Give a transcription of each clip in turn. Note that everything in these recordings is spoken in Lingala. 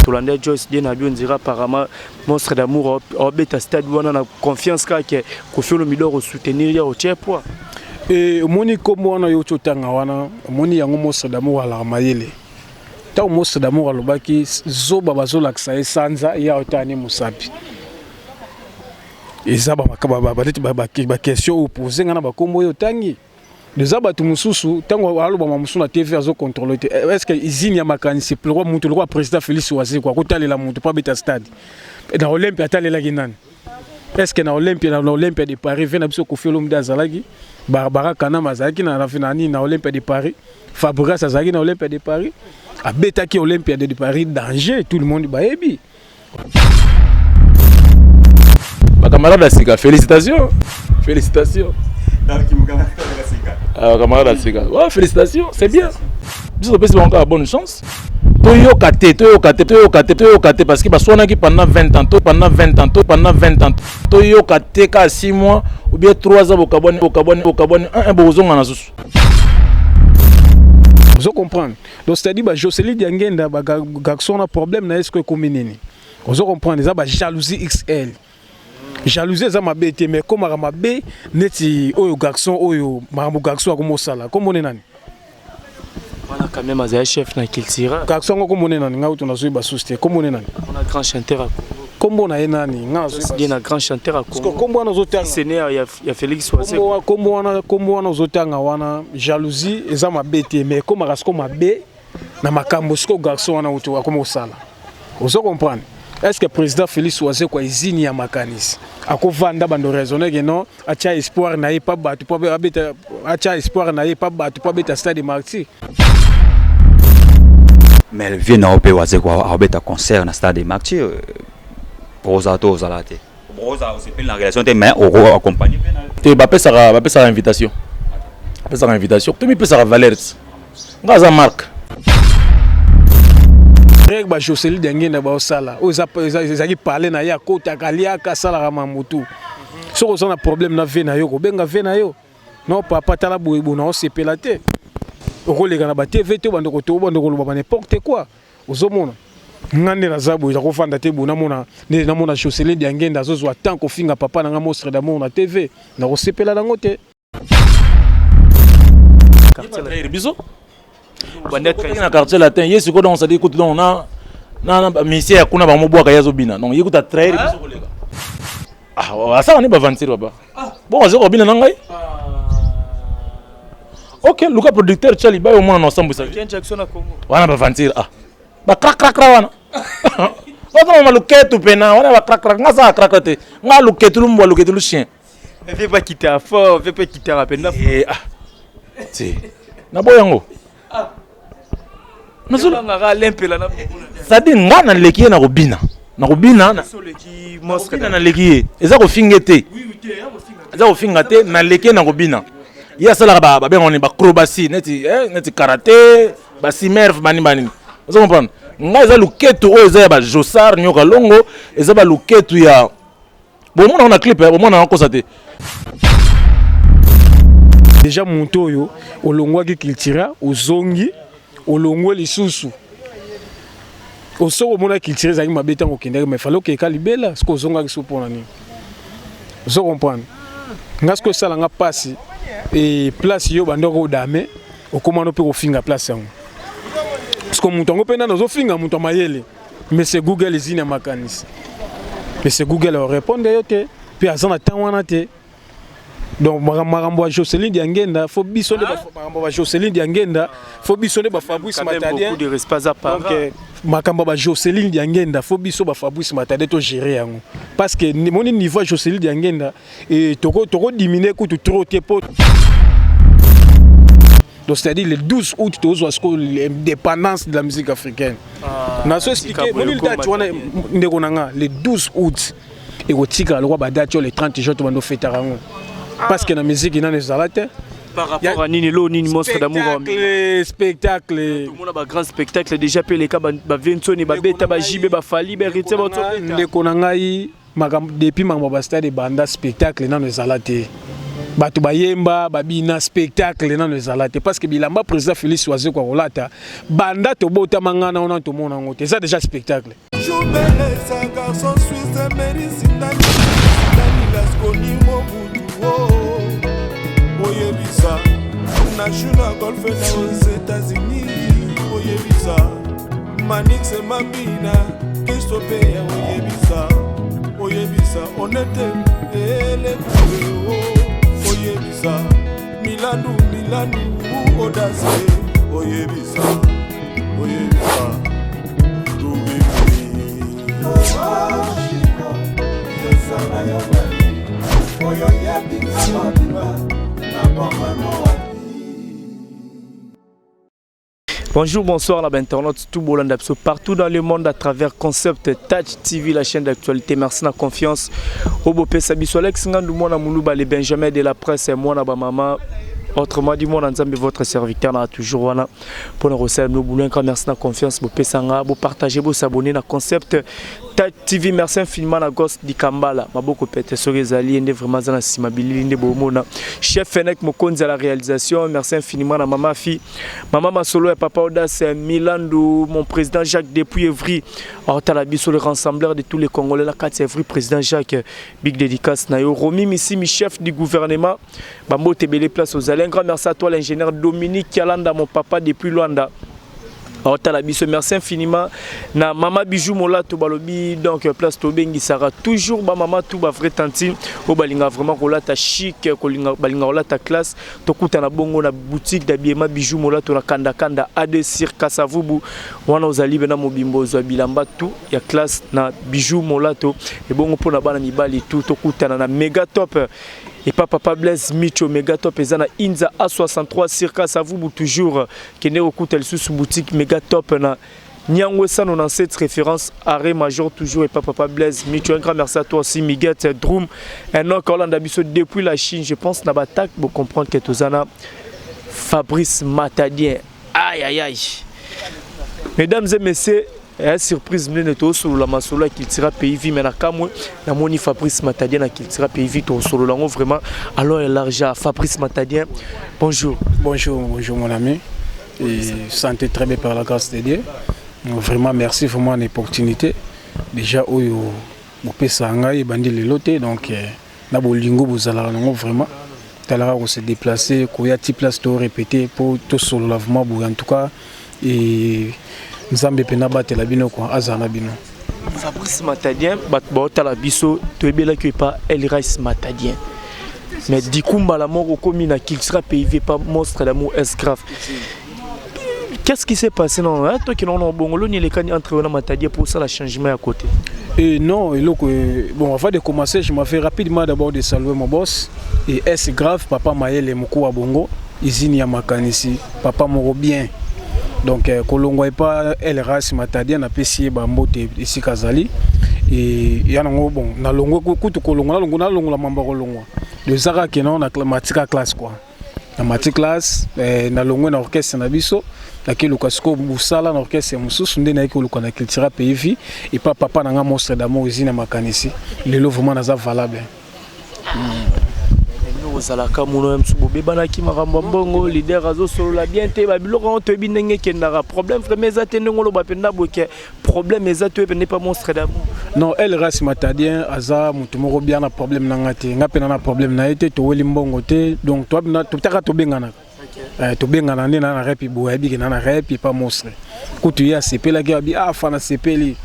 Tolanda Joyce die na bio ndira apparemment monstre d'amour obeta stade wana na confiance kaka ke Koffi Olomide oko soutenir ye otie poids. Eh, omoni kombo wana yo otanga wana, omoni yango monstre d'amour alaka mayele. Ntango monstre d'amour alobaki zoba bazolakisa ye sanza ye aotala ne mosapi. Eza ba question oyo pose nga na bakombo oyo otangi. Eza bato mosusu ntango alobama mosusu na TV azo contrôler te. Est-ce que usine ya makanisi pourquoi mutu lokola président Félix Wazekwa akotalela mutu mpo abeta stade na Olympia atalelaki nani? Est-ce que na Olympia na Olympia de Paris ve na biso Koffi Olomide azalaki, Barbara Kanam azalaki na na nini na Olympia de Paris, Fabregas azalaki na Olympia de Paris, abetaki Olympia de Paris danger, tout le monde bayebi. Ba camarade ya sika, félicitations. Félicitations. Ah, camarade ya sika. Ouais, félicitations, c'est bien. Biso topesi bango kaka bonne chance. Toyoka te, toyoka te, toyoka te, toyoka te parce que baswanaki pendant 20 ans, to pendant 20 ans, to pendant 20 ans. Toyoka te ka 6 mois ou bien 3 ans bokabwani, bokabwani, bokabwani, un un bokozonga na susu. Ozo comprendre? Donc c'est-à-dire ba Jocelyne Diangenda ba garçon na problème na est-ce que ekomi nini? Ozo comprendre eza ba jalousie XL. Jalousie eza mabe te mais ekomaka mabe neti oyo garçon oyo makambo garçon akomosala. Kombo ne nani? Wana quand même azali chef na culture. Garçon yango kombo ne nani? Ngai kutu nazoyeba susu te. Kombo ne nani? Wana grand chanteur ya Congo. Kombo na ye nani? Ngai nazoyeba. Ye na grand chanteur ya Congo. Kombo wana ozotanga. Seigneur ya ya Félix Wazekwa. Kombo wana kombo wana ozotanga wana jalousie eza mabe te mais ekomaka siko mabe na makambo siko garçon wana utu akoma kosala. Ozo comprendre? Est-ce que président Félix Wazekwa izini ya makanisi akovanda bando raisonner que non atia espoir na ye pa bato po abeta atia espoir na ye pa bato po abeta stade de martyr. Mais vieux na yo mpe Wazekwa abeta concert na stade de martyr ozala to ozala te. Ozala osepeli na relation te mais oko accompagner mpe na te bapesaka bapesaka invitation bapesaka invitation to mipesaka valeur ti nga aza marque Greg ba Jocelyne Diangenda baosala oyo ezalaki parler na ye akotaka aliaka asalaka mamutu soki oza na problème na vie na yo kobenga vie na yo non papa tala boye boye na osepela te okoleka na ba TV te obanda koloba ba n'importe quoi. Ozomona nga nde naza boye nakofanda te boye namona nde namona Jocelyn Diangenda azozwa temps kofinga papa na nga monstre d'amour na TV nakosepela nango te. Quartier biso na quartier latin ye sikoyo donc c'est-à-dire kutu donc na na na musicien ya kuna bango bwaka ye azobina donc ye kutu atrahir biso koleka ah asala ne baventure baba bon aza kobina na ngai ok luka producteur tia libaya omona na osambwisa wana baventure ah bakrakrakra wana ozomama luketu pena wana bakrakrak nga asala krakra te nga luketu lumbwa luketu lu chien Vieux pas kita fort, vieux pas kita rapenda. Eh ah. Ti. Na boy yango. Ah. Nazolangaka lempela na c'est-à-dire nga naleki ye na kobina na kobina na naleki ye eza kofinga te eza kofinga te naleki ye na kobina ye asalaka babengaka nini baacrobatie neti eh, neti karate basimerve bani banini ozo comprendre ngai eza luketu oyo eza ya bajosar nyoka longo eza baluketu ya bomona na clip eh, bomona nakosa te deja moto oyo olongwaki cultura ozongi olongwe lisusu osoki omona culture ezalaki mabe ntango okendaki mais fale okeka libela soki ozongaki so mpona nini ozo comprendre nga soki osala nga mpasi e place yo bandoko odame okoma no mpe kofinga place yango parceke moto yango mpe nani ozofinga moto ya mayele Monsieur Google ezini ya makanisi. Monsieur Google a répondre yo te pe aza na temps wana te. Donc makambo ya Jocelyn Diangenda faut biso nde makambo ya Jocelyn Diangenda faut biso nde ba Fabrice Matadien. Beaucoup de respect à part. Donc euh, makambo ya Jocelyn Diangenda faut biso ba Fabrice Matadien to gérer yango. Parce que moni niveau ya Jocelyn Diangenda et toko toko diminuer kutu trop te po. Donc c'est-à-dire le 12 août tozwa sikoyo l'indépendance de la musique africaine. Ah, nazo expliquer moni date wana ndeko na nga le 12 août ekotikala lokola ba date oyo le 30 juin tobanda ofetaka yango parce que na musique nano ezala te par rapport à nini lo nini monstre d'amour spectacle spectacle tomona ba grand spectacle déjà pe leka ba Vinsoni ba beta ba JB ba Fally ba Héritier ba ndeko na ngai makambo depuis makambo ba stade ebanda spectacle nano ezala te. Bato bayemba, babina, spectacle nano ezala te, parce que bilamba président Félix Wazekwa kolata, banda tobotama nga na wana tomona yango te. Eza déjà spectacle. Jubelesa garçon suisse Meri Sindani Lasconi Mobutu, oh. Oyebisa na Juna Golfe na aux États-Unis, oyebisa Manix Mabina Christophe, oyebisa, oyebisa Honete Elekue, oh. Oyebisa Milandu Milandu Odase, oyebisa, oyebisa. Bonjour, bonsoir, la internaute, tout bolanda partout dans le monde à travers Concept Touch TV, la chaîne d'actualité. Merci de la confiance. Obo pesa biso Alex Ngandou, mwana Moulouba, les Benjamin de la presse, et moi, ma maman. Autrement dit, moi, Nzambe, votre serviteur, na toujours wana pour nous recevoir nos boulots. Encore merci de la confiance, bo pesanga, bo partager, bo s'abonner na Concept Touch TV. Merci infiniment na Ghost di Kambala. Maboko pete soki ezali nde vraiment za na sima bilili nde bomona. Chef Fenek Mokonzi à la réalisation. Merci infiniment na mama fi. Mama Masolo et papa Audace Milandu, mon président Jacques depuis Evry. Otala biso le rassembleur de tous les Congolais la kati Evry, président Jacques, big dédicace na yo. Romy Missimi, chef du gouvernement. Bambo tebele place aux Un grand merci à toi l'ingénieur Dominique Kialanda, mon papa depuis Luanda. Otala biso, merci infiniment na mama Bijou Molato balobi, donc place tobengisaka toujours ba mama tout ba vrai tantine o balinga vraiment kolata chic, kolinga balinga kolata classe. Tokutana bongo na boutique d'habillement Bijou Molato na Kanda Kanda AD sur Kasavubu wana ozali bena mobimbo ozwa bilamba tout ya classe na Bijou Molato. Et bongo mpona bana mibali tout, tokutana na Mega Top et pas papa Blaise Micho. Mega Top eza na Inza A63 sur Kasavubu toujours. Kende okuta lisusu boutique Mega Top na Nyangwe 197 référence arrêt major toujours et pas papa Blaise Micho. Un grand merci à toi aussi Miguel Droum, un autre Hollande biso depuis la Chine, je pense na batak pour comprendre que tozana Fabrice Matadien. Aïe aïe aïe, mesdames et messieurs, eh, surprise mnene tosolola masolo ya Cultura Pays Vie, mais na kamwe namoni Fabrice Matadien na Cultura Pays Vie. Tosolola yango vraiment alors élargi. Fabrice Matadien, bonjour. Bonjour, bonjour mon ami, et santé très bien par la grâce de Dieu. Vraiment merci vraiment l'opportunité déjà oyo bopesa ngai ebandi lelo te. Donc na bolingo bozalaka nango vraiment, talaka kose déplacer koya ti place to répéter mpo tosolola vraiment boye. En tout cas, et Nzambe mpe abatela bino quoi, azala na bino. Fabrice Matadien, bato baotala biso, toyebelaki epa El Rice Matadien, mais du coup mbala moko okomi na Cultura Pays Vie pa Monstre d'amour S Grave. Qu'est-ce qui s'est passé? Non, hein, toi qui non bongo loni elekani entre wana Matadien pour ça la changement à côté. Et non, eloko, bon, avant de commencer, je m'avais rapidement d'abord de saluer mon boss et S Grave, papa Mayele Mokua Bongo, izini ya makanisi, papa moko bien. Donc kolongwa epa El Ras Matadien, napesi ye bambote esika azali. E ya nango, bon, nalongwe kutu kolongwa, nalongwa, nalongola mambo ya kolongwa. Eza kaka ke na matika classe quoi, na mati classe, nalongwe na orchestre na biso, nake luka sikoyo mosala na orchestre mosusu. Nde nayaki koluka na Cultura Pays Vie epa papa na nga Monstre d'amour ezi na makanisi. Lelo vraiment naza valable. Ozalaka mono ya mosu, bobebanaki makambo ya mbongo, leader azosolola bien te, babiloko yango toyebi ndenge ekendaka. Problème vraiment eza te ndenge oloba mpenza boke, problème eza te oyebende pa Monstre d'amour? Non, El Ras Matadien aza motu moko bien, na problème na nga te, nga mpe na na problème na ye te. Toweli mbongo te, donc totaka tobenganaka. Tobengana nde na na rep boye, ayebi ke na na rep epa Monstre. Kutu ye asepelaki, abi afa nasepeli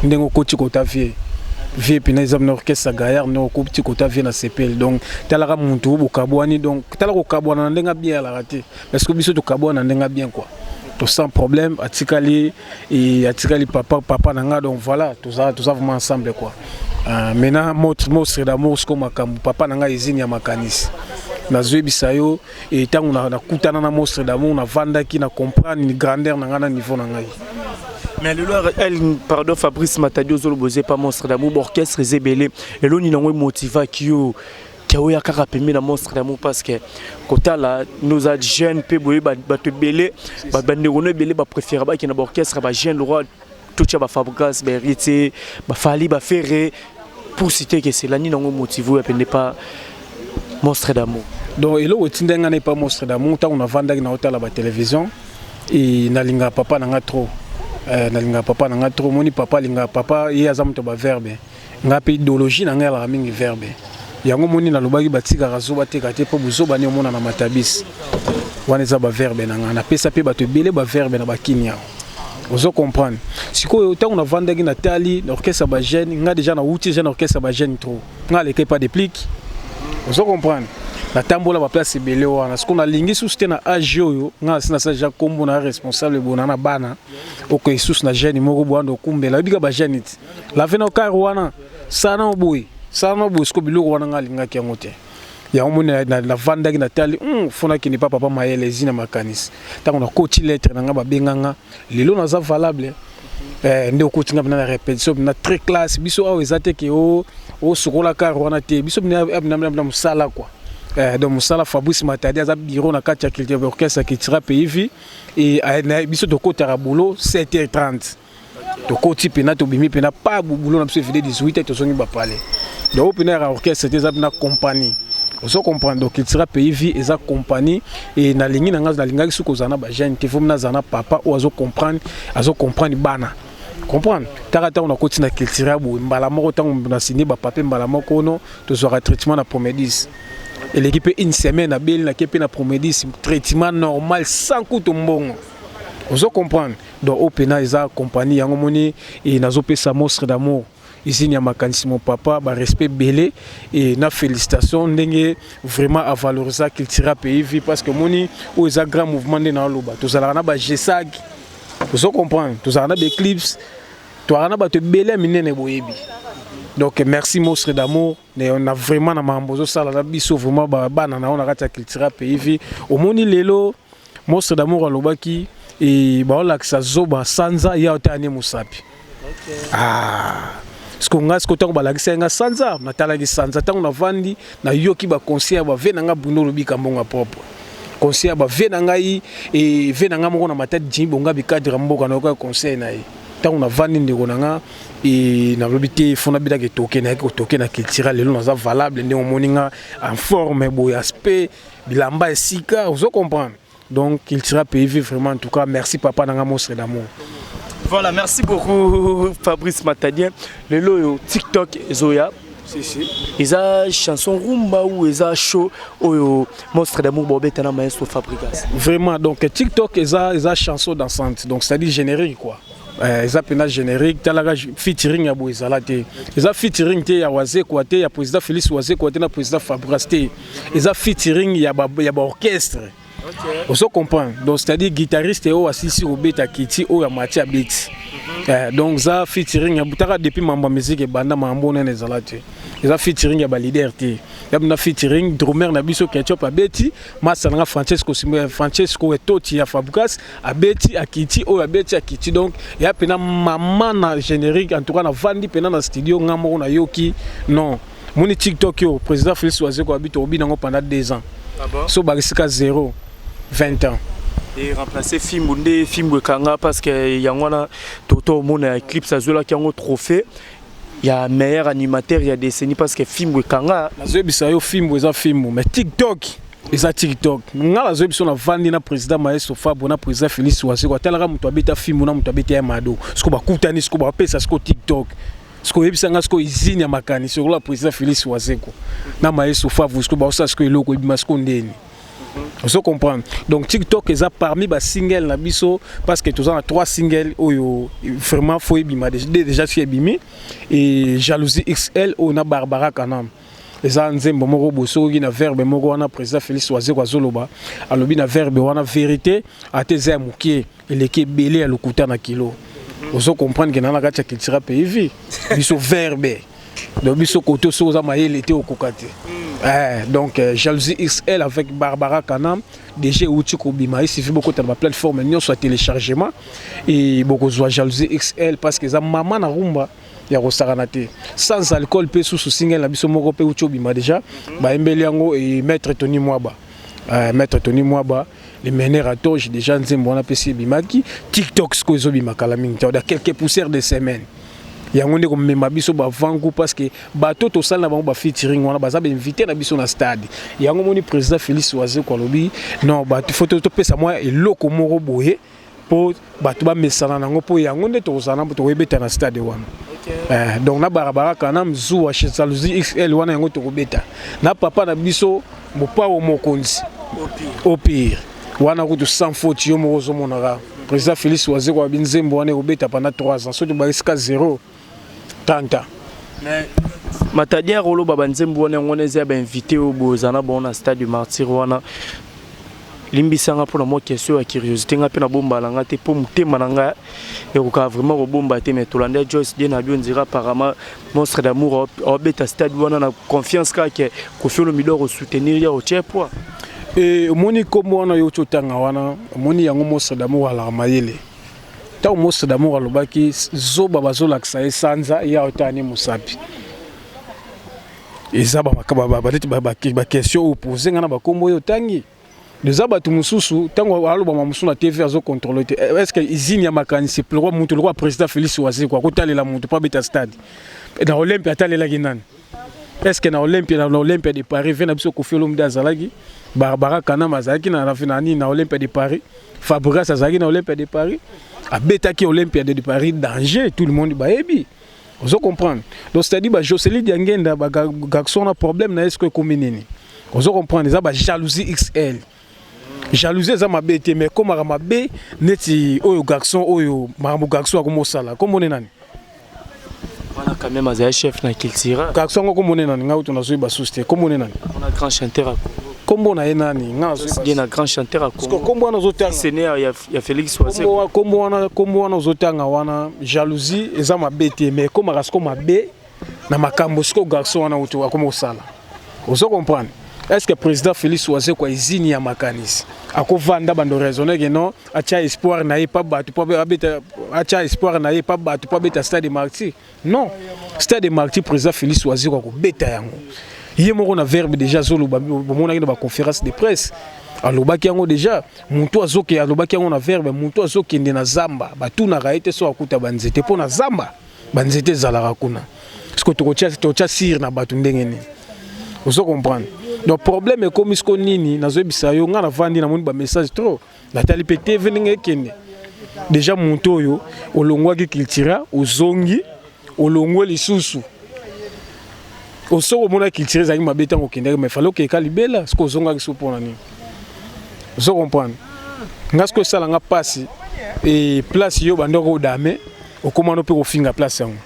ndenge okoti kota vie vie mpena eza na orchestre gaillard, ndenge okoti kota vie nasepeli. Donc talaka mutu bokabwani, donc tala kokabwana na ndenge bien alaka te, parce que biso tokabwana na ndenge bien quoi, to sans problème. Atikali et atikali papa, papa na nga. Donc voilà, toza toza vraiment ensemble quoi. Maintenant Monstre d'amour siko makambo papa na nga ezini ya makanisi, nazoyebisa yo ntango nakutana na Monstre d'amour, navandaki na comprendre grandeur na ngai na niveau na ngai. Mais lelo el, pardon, Fabrice Matadi, ozoloba oza pa Monstre d'amour, orchestre eza ebele, eloni nango emotivaki yo ke oya kaka pembe na Monstre d'amour? Parce que kotala noza jeune mpe boye, bato ebele, bandeko no ebele bapréféré bakende baorchestre bajeune roi, totya baFabregas, baHéritier, baFally, baFerre pour citer que cela. Nini yango motive oyo apende pa Monstre d'Amour? Donc eloko etindai ngai na epa Monstre d'Amour, ntango navandaki na otala batélévision e, nalingaka papa na nga trop. Nalingaka papa na nga trop. Omoni, papa alingaka papa, ye aza moto ya baverbe. Nga mpe idéologie na ngai alaka mingi verbe. Yango moni nalobaki batikaka zoba teka te, mpo bozoba nde omona na matabisi wana eza baverbe na ngai. Napesa mpe bato ebele baverbe na bakini awa, ozo comprendre. Sikoyo ntango navandaki, natali na orchestre ya bajeune, nga déjà nauti déjà na orchestre ya bajeune trop, nga aleki pas Déplique, ozo comprendre. Natambola baplace ebele wana. Sikoyo nalingi susu te na age oyo nga asi nasala déjà nkombo na responsable bona na bana, okei susu na jeune moko boyanda okumbela, oyebika bajeune ti lave na okare wana, sala na boye, sala na boye. Sikoyo biloko wana nga alingaki yango te. Yango moni navandaki, natali fo nakende pa papa mayele ezi na makanisi. Ntango nakoti lettre na nga, babenganga, lelo naza valable. Nde okoti nga mpena na répétition mpena très classe. Biso awa eza te ke osokola kare wana te, biso mpena mosala quoi. Donc mosala, Fabrice Matadi aza bureau na kati ya culture, orchestre Cultura Pays Vie. E biso tokotaka boulot 7h30, tokoti mpena, tobimi mpena pa boulot na biso evide 18, tozongi bapale. Donc mpena yaka orchestre te, eza mpena compagnie, ozo comprendre. Donc Cultura Pays Vie eza compagnie. E nalingi na nga, nalingaki soki kozala na bajeune te, vomi nazala na papa oyo azo comprendre, azo comprendre bana, comprendre. Taka ntango nakoti na Cultura boye, mbala moko ntango nasini bapape, mbala moko ono tozwaka traitement na Promedis. Eleki mpe une semaine, abeli, nake mpe na Promedis, traitement normal sans kutu mbongo, ozo comprendre. Donc oyo mpena eza compagnie. Yango moni e nazopesa Monstre d'Amour, usine ya makanisi, mon papa, barespect ebele e na félicitation ndenge vraiment avalorisa Cultura Pays Vie, parce que moni oyo eza grand mouvement. Nde naoloba, tozalaka na bagesag, ozo comprendre, tozalaka na baeclipse, tozalaka na bato ebele ya minene boyebi. Donc merci Monstre d'Amour na vraiment na makambo ozosala na biso, vraiment bana na yo na kati ya Cultura Pays Vie. Omoni lelo Monstre d'Amour alobaki e baolakisa zoba sanza ya te ane mosapi. Ah, siko nga siko ntango balakisa nga sanza, natalaki sanza. Ntango navandi, nayoki baconseil ya bave na nga Bruno Lobika, mbongo propre, conseil ya bave na ngai e ve na ngai moko na Matadi, Jimi Bonga, bicadre ya mboka. Nayoka conseil na ye. Ntango navandi, ndeko na nga e, nalobi te, fo nabetaka etoke, nayaki kotoke na Cultura. Lelo naza valable ndenge omoni nga en forme boye, aspect bilamba esika, ozo comprendre. Donc Cultura Pays Vie, vraiment, en tout cas merci papa na nga Monstre d'Amour. Voilà, merci beaucoup Fabrice Matadien. Lelo oyo TikTok ezoya. Si, si. Eza chanson rumba ou eza show oyo Monstre d'Amour bobeta na maestro Fabregas? Vraiment, donc TikTok eza chanson dansante, donc c'est à dire générique quoi. Eza mpena générique. Talaka featuring ya boye ezala te, eza featuring te ya Wazekwa te, ya président Félix Wazekwa te na président Fabregas te, eza featuring ya baorchestre ba ozo comprendre. Donc c'est à dire guitariste oyo asilisi kobeta kiti, oyo amati abeti. Donc eza featuring ya butaka depuis mambo ya musique ebanda, mambo nene ezala te, eza featuring ya baleader te, ya bina featuring drummer na biso Ketchup abeti, masa nanga Francesco, Francesco Etoti ya Fabregas abeti akiti, oyo abeti akiti. Donc ya mpena mama na générique. En tout cas navandi mpena na studio nga moko, nayoki non, moni TikTok oyo président Félix Wazeko abi tokobi nango pendant 2 ans. Ah bon? So bakisika 0 20 ans. E remplacer fimbu nde fimbu ekanga, parce que yango wana toto omona ya Eclipse azwelaki yango trophée ya meilleur animateur ya décennie, parce que fimbu ekanga. Nazoyebisa yo, fimbu eza fimbu, mais TikTok eza TikTok. Nga nazoyebi biso, navandi na président maestro Fabo na président Félix Wazeko, atalaka moto abeta fimbu na moto abeta ya mado, siko bakutani, siko bapesa siko TikTok. Siko oyebisa nga, siko usine ya makanisi lokola président Félix Wazeko na maestro Fabo, siko baosala siko eloko ebima siko ndeni, ozo comprendre. Donc TikTok eza parmi basingle na biso, parce que toza na trois single oyo vraiment fo ebima déjà si ebimi. E Jalousie XL oyo na Barbara Kanam, eza nzembo moko boye soki na verbe moko wana président Félix Wazeko azoloba, alobi na verbe wana: vérité ate eza ya mokie, eleki ebele ya lokuta na kilo. Ozo comprendre ke na na kati ya Cultura Pays Vie, biso verbe. Donc biso kote soki oza mayele te, okoka te. Donc Jalousie XL avec Barbara Kanam déjà euti kobima. Esifi bokota na baplateforme nyonso ya téléchargement e bokozwa Jalousie XL, parce que eza mama na rumba ya kosakana te. Sans alcool mpe susu single na biso moko mpe euti obima déjà, bayembeli yango e maître Tony Mwaba, maître Tony Mwaba, le meneur à toge. Déjà nzembo wana mpe si ebimaki. TikTok sikoyo ezobima kala mingi te, dans quelques poussières de semaine. Yango nde komema biso bavangu, parce que bato tosali na bango bafeaturing wana baza bainvité na biso na stade. Yango moni président Félix Wazekwa alobi non, bato faut topesa mwa eloko moko boye mpo bato bamesana nango, mpo yango nde tokozala na tokoyebeta na stade wana. Donc na barabaraka na mzuwa jalousie XL wana, yango tokobeta na papa na biso Mopao Mokonzi Opire wana kutu sans faute. Yo moko ozomonaka président Félix Wazekwa abi nzembo wana ekobeta pendant 3 ans, soki tobakisika 0 30 ans. Matadiere, oloba banzembo wana, yango wana eza ya bainvité oyo boza na bango na stade du Martyr wana. Limbisanga mpona mwa question ya curiosité, nga mpe nabomba na nga te, mpo motema na nga ekokaka vraiment kobomba te. Mais tolanda Joyce die na bio ndira, apparemment Monstre d'Amour aobeta stade wana na confiance kaka ke Koffi Olomide akosoutenir ye, otie poids. Omoni nkombo wana yo otanga wana, omoni yango, Monstre d'Amour alaka mayele. Ntango Monstre d'Amour alobaki zoba, bazolakisa ye sanza ye aotani mosapi. Eza neti baquestion oyo pose nga na bakombo oyo otangi, eza bato mosusu ntango alobama mosusu na TV azocontrôle te. Est ce que usine ya makanisi lokwa mutu lokwa président Félix Wazekwa akotalela mutu mpo abeta stade na Olympia? Atalelaki nani? Est ce que na Olympia de Paris, ve na biso Koffi Olomide azalaki, Barbara Kanam azalaki na nini na Olympia de Paris, Fabregas azalaki na Olympia de Paris, abetaki Olympia de Paris danger, tout le monde bayebi. Ozo comprendre? Donc c'est à dire baJocely Diangenda, bagarçon na problème na ye sikoyo ekomi nini? Ozo comprendre? Eza bajalousie XL. Jalousie eza mabe te, mais ekomaka mabe neti oyo garçon oyo, makambo garçon akomosala. Komone nani? Wana quand même azali chef na culture. Garçon yango komone nani? Ngai kutu nazoyeba susu te. Komone nani? Wana grand chanteur ya Congo. Kombo na ye nani? Ngai die na grand chanteur ya Congo. Kombo wana ozotanga seigneur ya Félix Wazekwa. Kombo wana ozotanga wana, jalousie eza mabe te, mais ekomaka siko mabe na makambo siko garçon wana utu akoma kosala. Ozo comprendre? Est ce que président Félix Wazekwa, usine ya makanisi, akovanda bando raisonner ke non, atia espoir na ye pa bato po abeta, atia espoir na ye pa bato po abeta stade Martyr? Non, stade de Martyr, président Félix Wazekwa akobeta yango ye moko na verbe. Déjà azoloba, bomonaki na baconférence de presse, alobaki yango déjà. Motu azoke, alobaki yango na verbe, motu azokende na zamba, batunaka ye te so akuta banzete, mpo na zamba banzete ezalaka kuna. Parce que tokotia sire na bato ndenge nini? Ozo comprendre? Donc problème ekomi siko nini? Nazoyebisa yo, ngai navandi, namoni bamessage trop, natali mpe TV ndenge ekende. Déjà motu oyo olongwaki Cultura, ozongi, olongwe lisusu. Soki omona culture ezalaki mabe ntango okendaki, mais fallait okeka libela. Soki ozongaki so mpona nini? Ozo comprendre nga? Soki esalanga mpasi e place yo bandoko odame, okomana mpe kofinga place yango.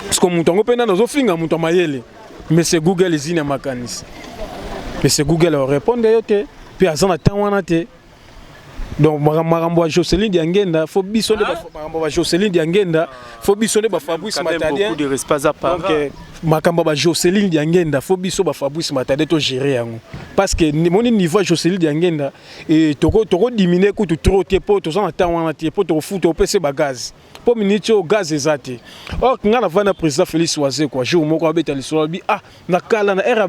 Parce que moto yango mpe nani ozofinga? Moto ya mayele, monsieur Google, ezini ya makanisi, monsieur Google arépondre yo te, mpe aza na temps wana te. Donc makambo ya Jocelyn Diangenda, faut biso nde, makambo ya Jocelyn Diangenda, faut biso nde baFabrice Matadien. Donc makambo ya baJocelyne Diangenda, faut biso baFabrice Matadien togérer yango, parce que moni niveau ya Jocelyn Diangenda tokodiminuer kutu trop te, mpo toza na temps wana te, mpo tokofuta opesa bagaz, mpo miniti oyo gaz eza te. Or nga navandi na président Félix Wazekwa, jour moko abeta lisolo, alobi: "Ah, na kala, na ère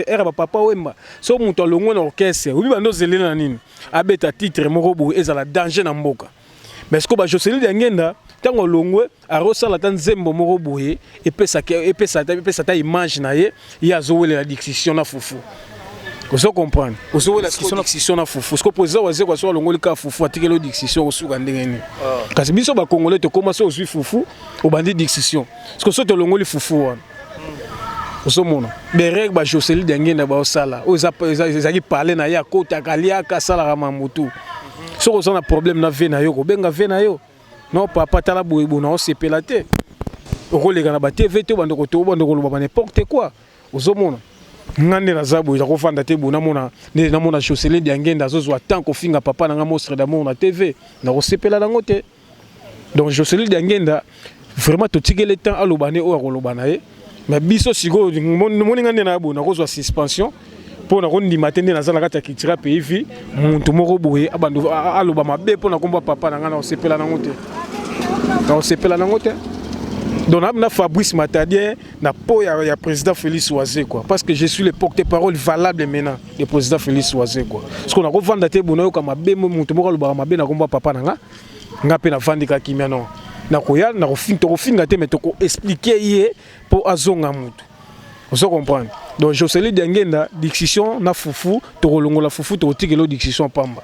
ya bapapa Wemba, so moto alongwe na orchestre, obi bando ozelela na nini, abeta titre moko boye ezala danger na mboka." Mais sikoyo baJocelyne Diangenda, ntango alongwe, arosala ata nzembo moko boye epesa ata image na ye, ye azowelela discussion na fufu. Ozo comprendre? Ozowela discussion na fufu. Siko président Wazekwa so alongoli kaka fufu, atikeli discussion, osuka ndenge nini? Kasi biso bakongolais tokóma so ozwi fufu, obandi discussion. Siko so tolongoli fufu wana, ozomona berek baJocelyne Diangenda baosala oyo ezalaki pale na ye, akotaka, aliaka, asalaka mamutu. Soki oza na problème na ve na yo, kobenga ve na yo: "Non papa, tala boye boye, naosepela te." Okoleka na baTV te, obanda koloba ba n'importe quoi. Ozomona nga nde naza boye, nakofanda te boye, namona nde namona Jocelyn Diangenda azozwa temps kofinga papa na nga Monstre d'Amour na TV, nakosepela nango te. Donc Jocelyn Diangenda, vraiment totikeli temps aloba nde oyo akoloba na ye. Mais biso sikoyo, moni nga nde na boye, nakozwa suspension mpo nakondima te nde naza na kati ya Cultura Pays Vie, motu moko boye aloba mabe mpo nakomba papa na ngai, nakosepela nango te, nakosepela nango te. Donc na Fabrice Matadien na po ya président Félix Wazekwa, parce que je suis le porte-parole valable maintenant de président Félix Wazekwa. Parce que nakovanda te boye nayoka mabe, motu moko alobaka mabe na komba papa na nga, nga mpe navandi kaka kimia, non. Nakoya, tokofinga te, mais tokoexpliquer ye mpo azonga motu. Ozo comprendre? Donc Jocely Diangenda, discussion na fufu, tokolongola fufu, tokotikela discussion pamba.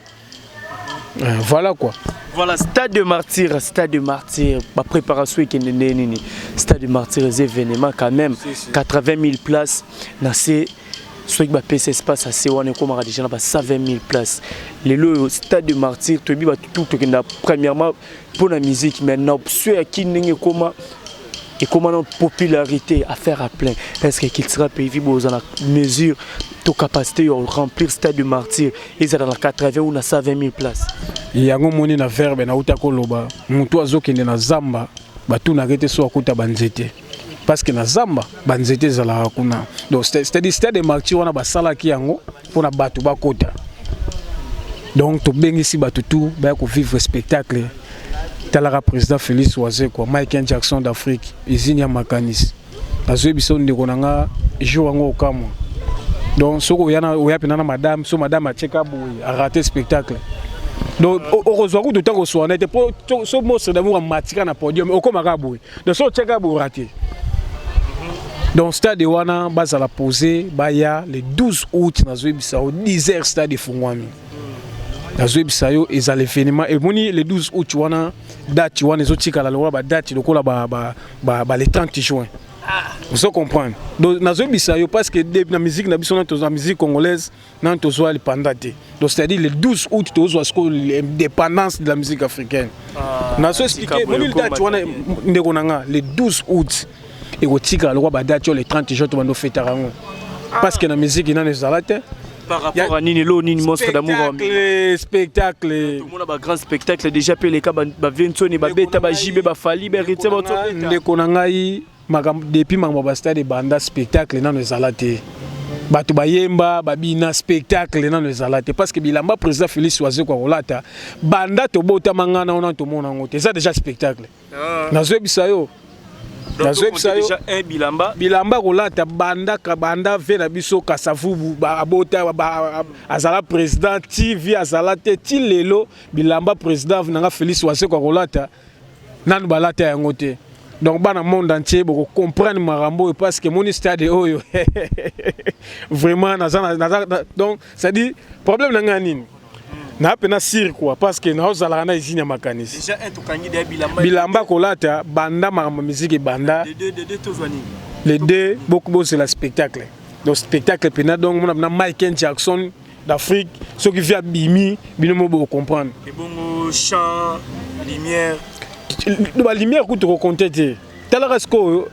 Voilà quoi. Voilà, Stade de Martyr, Stade de Martyr, ba préparation ekende ndenge nini? Stade de Martyr eza événement quand même. Si, si. 80 000 places na se, soki bapesa espace ase wana, ekomaka déjà na ba 120 000 places. Lelo oyo Stade de Martyr, toyebi bato tu tokenda premièrement mpo na musique, mais na option ya ki ndenge ekoma na popularité, affaire à plein. Est ce que Cultura Pays Vie boza na mesure to capacité ya remplir Stade de Martyr, ezala na 80 ou na 120 000 places? Yango moni na verbe nauta koloba, motu azokende na zamba, batunaka ete so akuta banzete, parce que na zamba banzete ezalaka kuna. Donc c'est-à-dire Stade de Martyr wana, basalaki yango mpona bato bakota. Donc tobengisi bato tu baya kovivre spectacle. Talaka président Félix Wazekwa, Michael Jackson d'Afrique, usine ya makanisi. Nazoyebisa ndeko na nga, jour yango okamwa. Donc soki oya mpena na madame, so madame atieka boye, arater spectacle. Donc okozwa kutu ntango oswana te, po so Monstre d'Amour amatika na podium, okomaka boye. Donc so otieka boye, orater. Donc stade wana, bazala posé, baya le 12 août. Nazoyebisa yo, 10 heures stade efungwami. Nazoyebisa yo, ezala événement. Emoni le 12 août wana, date wana ezotikala lokola badate lokola ba le 30 juin. Ozo comprendre? Donc nazoyebisa yo, parce que na musique na biso, na tozwa musique congolaise, nano tozwa lipanda te. Donc c'est-à-dire le 12 août tozwa sikoyo l'indépendance de la musique africaine. Nazo expliquer, moni date wana, ndeko na nga, le 12 août ekotikala lokola badate oyo le 30 juin tobanda ofetaka yango, parce que na musique nano ezala te. Par rapport à nini, lo nini Monstre d'Amour? Spectacle, spectacle. Tomona bagrand spectacle déjà mpe eleka, bavensoni babeta, bajibe, bafali, berite. Ndeko na ngai, makambo depuis makambo ya bastade ebanda, spectacle nano ezala te. Bato bayemba, babina, spectacle nano ezala te, parce que bilamba président Félix Wazekwa kolata, banda tobotama nga na wana, tomona yango te. Eza déjà spectacle. Nazoyebisa yo, nazoyebisa yo. Bilamba. Bilamba kolata, banda banda ve na biso Kasavubu abota, azala président, tv azala te, ti lelo bilamba président nanga Félix Wazekwa kolata, nanu balata yango te. Donc bana monde entier bokocomprendre makambo oyo, parce que moni stade oyo vraiment naza. Donc c'est à dire problème na ngai nini, naa mpena sûr quoi, parce que naozalaka na usine ya makanisi. Bilamba kolata, banda makambo musique ebanda. Le deux, bozela spectacle. Donc spectacle mpena, donc mona na Michael Jackson d'Afrique, soki vi abimi, bino mo bocomprendre. Ebongo chant, lumière? Balumière kutu kocompter te. Talaka sikoyo,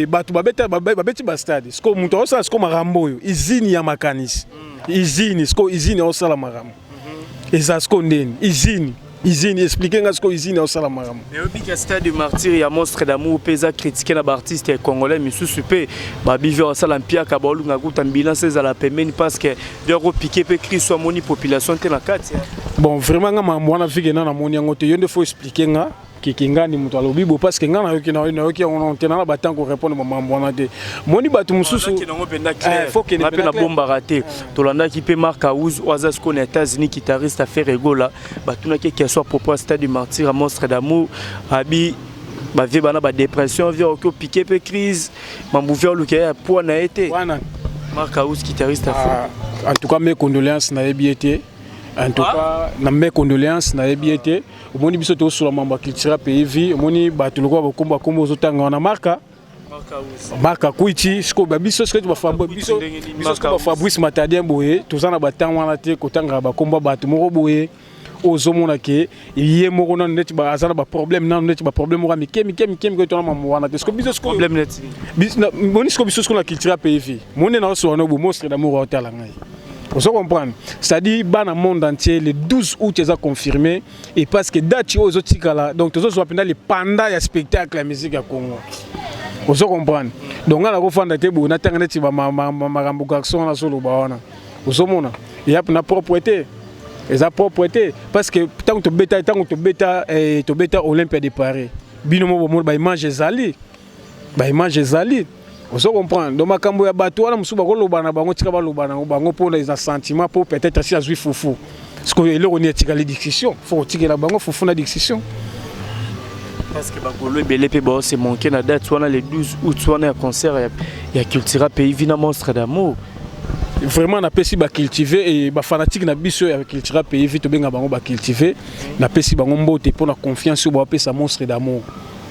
bato babeti bastade. Sikoyo moto aosala sikoyo makambo oyo, usine ya makanisi, usine sikoyo, usine aosala makambo eza sikoyo ndeni. Usine, usine, explique nga sikoyo, usine aosala makambo. Oyebika Stade de Martyr ya Monstre d'Amour mpe eza critiqué na baartiste ya congolais misusu mpe babivi basala mpiaka, baolunga kuta ambulance ezala pembeni, parce que via kopiquer mpe crise, amoni population te na kati. Bon, vraiment nga makambo wana fike na namoni yango te. Yo nde faut explique nga keke ngani moto alobi bo, parce que nga nayoki yango nano te. Nana batango korépondre bamambo wana te. Moni bato mosusu. Mpe nabombaka te, tolandaki mpe Mark House oyo aza sikoyo na États-Unis, guitariste affaire egola. Batunaki question à propos ya Stade du Martyr à Monstre d'Amour, abi bavie bana badépression, vie oki opiquer mpe crise, mambu vie oluka ya poids na ye te. Mark House, guitariste. Ah, en tout cas mes condoléances. Nayebi ye te. En tout cas na mes condoléances, nayebi ye te. Omoni biso tosola mambo ya Cultura Pays Vie. Omoni bato lokola bakombo bakombo ozotanga wana, marka marka kwiti, sikoyo babiso sikoyo biso sikoyo bafabrice Matadien boye, toza na batango wana te kotangaka bakombo ya bato moko boye. Ozomona ke ye moko nano neti aza na baproblème, nano neti baproblème moko ya mike mike mike mike, tona mambo wana te. Sikoyo biso moni sikoyo biso sikoyo na Cultura Pays Vie, moni na osola no bo Monstre d'Amour aotala ngai. Ozo comprendre? C'est-à-dire bana monde entier, le 12 août eza confirmé, et parce que date oyo ezotikala, donc tozozwa mpenza lipanda ya spectacle ya musique ya Congo. Ozo comprendre? Donc ngai nakofanda te boye, natanga neti makambo garçon wana azoloba wana. Ozomona eya mpena propre te, eza propre te, parce que ntango tobeta Olympia de Paris, bino mo bomona baimage ezali, baimage ezali. Ozo comprendre? Donc makambo ya bato wana mosusu bakoloba na bango, tika baloba na bango mpona eza sentiment, mpo peut-être asi azwi fufu. Sikoyo eloko nini etikali? Discussion, faut kotikela bango fufu na discussion. Parce que bagolo ebele mpe baose manke na date wana, le 12 août wana, ya concert ya Cultura Pays Vie na Monstre d'Amour. Vraiment, napesi bacultivé e bafanatique na biso ya Cultura Pays Vie, tobenga bango bacultivé, napesi bango mbote mpona confiance oyo bapesa Monstre d'Amour,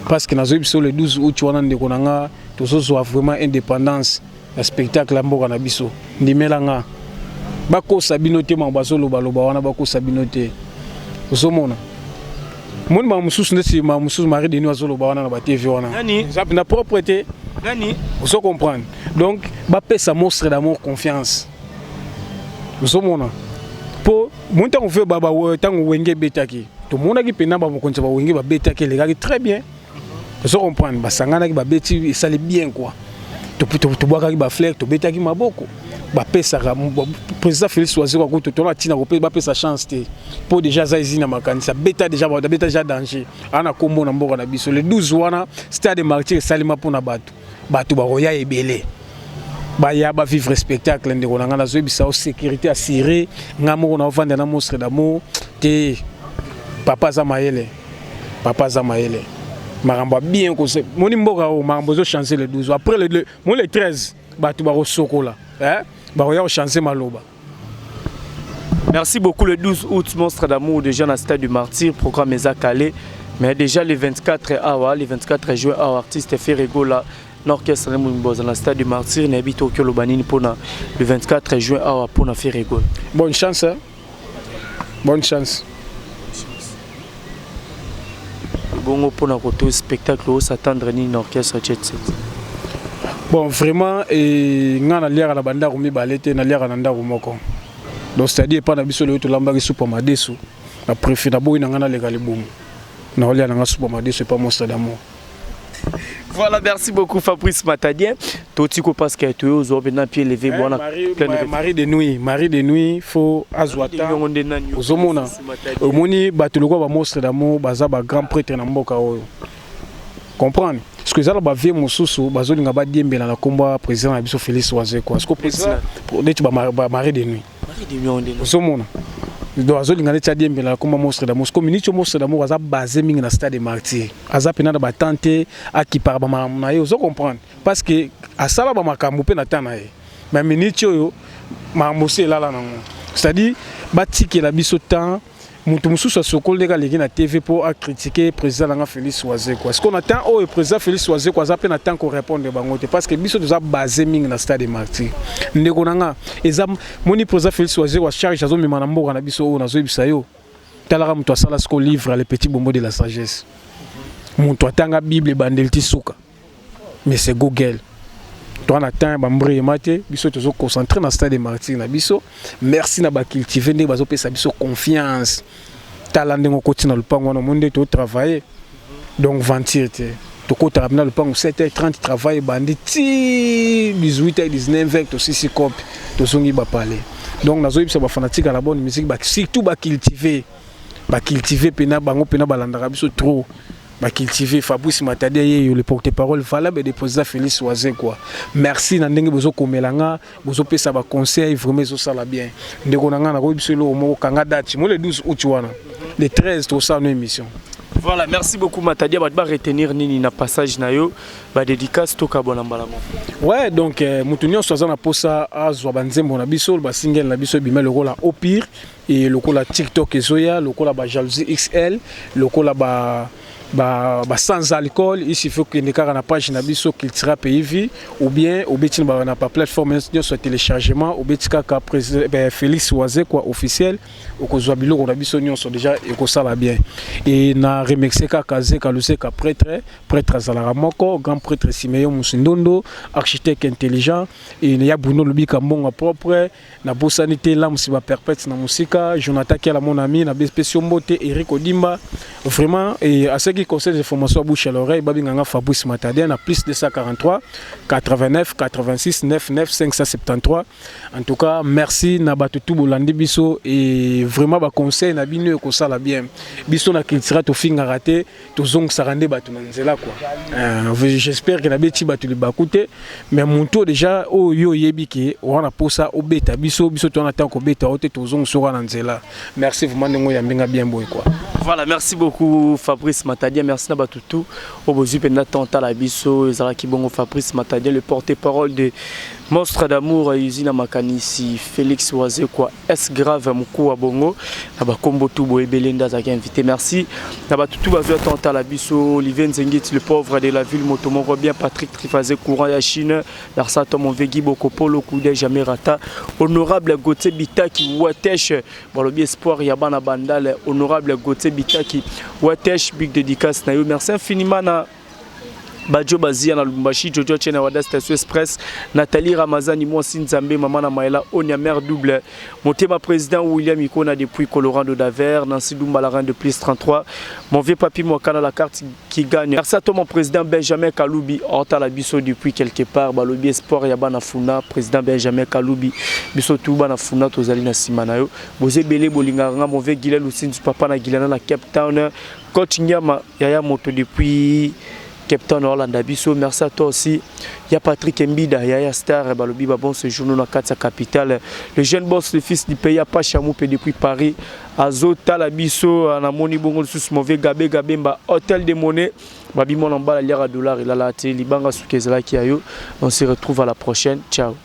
parce que nazoyebi biso, le 12 août wana, ndeko na nga, tozozwa vraiment indépendance ya spectacle ya mboka na biso. Ndimela nga, bakosa bino te. Makambo bazolobaloba wana, bakosa bino te. Ozomona, moni makambo mosusu ndeti makambo mosusu Marie Denis azoloba wana na baTV wana, eza mpenza propre te. Nani? Ozo comprendre? Donc bapesa Monstre d'Amour confiance. Ozomona, mpo moni ntango fe ntango Wenge ebetaki, tomonaki mpena bamokonzi ya bawenge babetaki, elekaki très bien. Ozo comprendre? Basanganaki, babeti, esali bien quoi. Tobwakaki bafleur, tobetaki maboko. Bapesaka président Félix Wazekwa kutu, tona ntina bapesa chance te, mpo déjà aza ezi na makanisi, abeta déjà, abeta déjà danger, aa na nkombo na mboka na biso. Le 12 wana, Stade Martyr esalema mpona bato. Bato bakoya ebele, baya bavivre spectacle. Ndeko na ngai, nazoyebisa yo, sécurité assurée. Ngai moko naovanda na Monstre d'Amour te. Papa aza mayele, papa aza mayele. Makambo ya bien moni mboka oyo, makambo ezochange le 12. Après mo le 13, bato bakosokola, bakoya kochange maloba. Merci beaucoup. Le 12 août, Monstre d'Amour déjà dans le stade du Martyr, programme eza calé. Mais déjà le 24 awa, le 24 juin awa, artiste Ferre Gola na orchestre dans le stade du Martyr, nayebi te okoloba nini pona le 24 juin awa pona Ferre Gola. Bonne chance, hein? Bonne chance. Bongo pona koto spectacle o s'attendre nini na orchestre Jet Set? Bon, vraiment, e nga naliaka na bandako mibale te, naliaka na ndako moko. Donc c'est-à-dire epai na biso lelo tolambaki supa madesu. Na préfère, naboyi na nga naleka libumu, naolia na nga supa madesu epa Monstre d'Amour. Voilà, merci beaucoup Fabrice Matadien. Totiko parce que tu es aujourd'hui pied levé bona. Mari de nuit, mari de nuit, faut azwa ta. Ozomona. Omoni bato lokola ba Monstre d'Amour baza ba grand prêtre na mboka oyo. Comprendre? Parce que ezala ba vie mosusu bazolinga badiembela na kombo ya président na biso Félix Wazekwa. Parce que président neti ba mari de nuit. Mari de nuit. Ozomona. Donc azolinga neti adiembela na kombo Monstre d'Amour. Parce que miniti Monstre d'Amour aza basé mingi na Stade Martyr. Aza pena na batante akipaka bamakambo na ye. Ozo comprendre? Parce que asala bamakambo mpe na temps na ye, mais miniti oyo makambo osi elala nango. C'est-à-dire batikela biso temps. Moto mosusu asokoli ndenge aleki na TV mpo acritique président nanga Félix Wazekwa. Parce que na temps oyo président Félix Wazekwa aza mpe na temps korépondre bango te, parce que biso toza basé mingi na Stade Martyr. Ndeko na nga, eza moni président Félix Wazekwa, charge azomema na mboka na biso oyo, nazoyebisa yo, talaka moto asala siko livre Le Petit Bonbon de la Sagesse, moto atanga Bible ebandeli ti suka, mais c'est Google. Toa na temps bambreyema te. Biso tozoconcentre na Stade Martyr na biso. Merci na bacultivé ndenge bazopesa biso confiance. Tala ndenge okoti na lopango wana, omoni nde totravaille. Donc venture te, tokotaka mpena lopango 7h30, travail ebandi ti 18h, 19h, tosisi cope, tozongi bapale. Donc nazoyebisa bafanatique ya la bonne musique, surtout bacultivé, bacultivé mpena bango mpena balandaka biso trop, bacultivé. Fabrice Matadi yeyo, le porte-parole valable de président Félix Wazekwa, merci na ndenge bozokomela nga, bozopesa baconseil, vraiment ezosala bien. Ndeko na nga, nakoyebi biso eloko moko, kanga date mo le 12 août wana, le 13 tosala no émission. Voilà, merci beaucoup Matadi. Bato baretenir nini na passage na yo? Badédicace tokabwana mbala moko. Ouais, donc moto nyonso aza na posa azwa banzembo na biso, basingle na biso ebima lokola Au Pire e lokola TikTok ezoya, lokola bajalousie XL, lokola ba sans alcool, il suffit okende kaka na page na biso Cultura Pays Vie, ou bien obeti na baplateforme nyonso ya téléchargement, obeti kaka Félix Wazekwa officiel, okozwa biloko na biso nyonso déjà, ekosala bien. E na remercier kaka Zeka Luseka, prêtre, prêtre azalaka moko, grand prêtre Simeon Musindondo, architecte intelligent, e ya Bruno Lobika, mbongo propre. Nabosani te Lamusi baperpète na mosika, Jonathan Kiala, mon ami, napesi yo mbote, Eric Odimba. Vraiment, et à ce qui concerne les informations à bouche à l'oreille, babinganga Fabrice Matadien na plus 243 89 86 99 573. En tout cas, merci na bato tout bolandi biso, et vraiment baconseil na bino ekosala bien. Biso na Cultura tofingaka te, tozongisaka nde bato na nzela quoi. J'espère que nabeti bato libaku te, mais moto déjà oyo oyebi ke wana posa obeta biso, biso towana ntango kobeta o te, tozongisa wana na nzela. Merci vraiment ndenge oyambi nga bien boye quoi. Voilà, merci beaucoup Fabrice Matadi. Matadien, merci na bato tout oyo bozwi mpenza temps tala biso. Ezalaki bongo Fabrice Matadien, le porte-parole de Monstre d'amour, usine ya makanisi, Félix Wazekwa S grave mokuwa bongo na bakombo tu boyebele nde azalaki invité. Merci na bato tu bazwi temps tala biso. Olivier Nzengiti, le pauvre de la ville, moto moko bien. Patrick Trifazé, courant ya Chine, merci à toi mon Vegi Bokopolo, Kude jamais rata. Honorable Gauthier Bitaki Watesh, balobi espoir ya bana Bandale. Honorable Gauthier Bitaki Watesh, big dédicace na yo. Merci infiniment na Bajo Bazia na Lubumbashi, Jojo Chena Wada Station Express, Nathalie Ramazani mwasi Nzambe, mama na Maela Onia, mère double Motema, président William Ikona depuis Colorado d'Aver, Nancy Dumba la reine de plus 33, mon vieux papi Mwakana, la carte qui gagne. Merci à toi mon président Benjamin Kaloubi, Horta biso depuis quelque part, balobi espoir ya bana Funa, président Benjamin Kaloubi, biso tout bana Funa tozali na sima na yo. Bozé belé bolinga nga, mon vieux Gilel Lusindu, papa na Gilana na Cape Town, coach Nyama Yaya Moto depuis Cape Town Hollanda biso. Merci à toi aussi ya Patrick Mbida, Yaya Star, balobi ba bon séjour na kati ya capitale, le jeune boss, le fils du pays Apache Moupe depuis Paris azotala biso. Namoni bongo lisusu mauvais Gabe Gabemba, hôtel de monnaie, babimo na mbala liaka dollar elala te libanga suki ezalaki ya yo. On se retrouve à la prochaine, ciao.